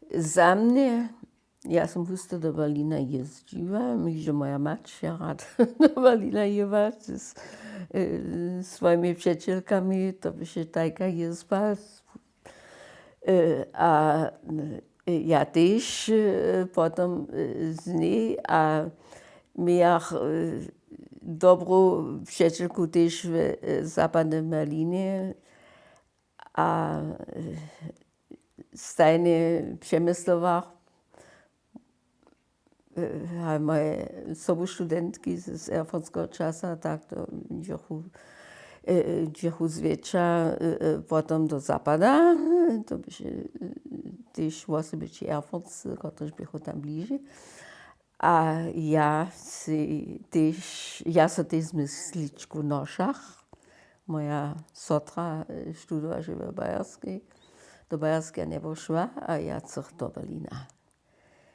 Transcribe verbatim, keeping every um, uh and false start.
Za mnje, ja som husto do Berlina jězdźiła, hižo moja mać je rad do Berlina jěła z, z swojimi přećelkami, to běše tajka jězba. A ja tež potom z njej a mějach dobru přećelku tež w zapadnym Berlinje a stajnje přemyslowach, a moje sobustudentki z erfurtskeho časa tak to dźěchu zwětša potom do zapada, to běše tež wosebje ći Erfurtscy, kotryž běchu tam bliži. A ja sej tež ja so tež zmysličku nošach. Moja sotra studowaše w Bajerskej, do Bajerskej a njepošła a ja chcych do Berlina.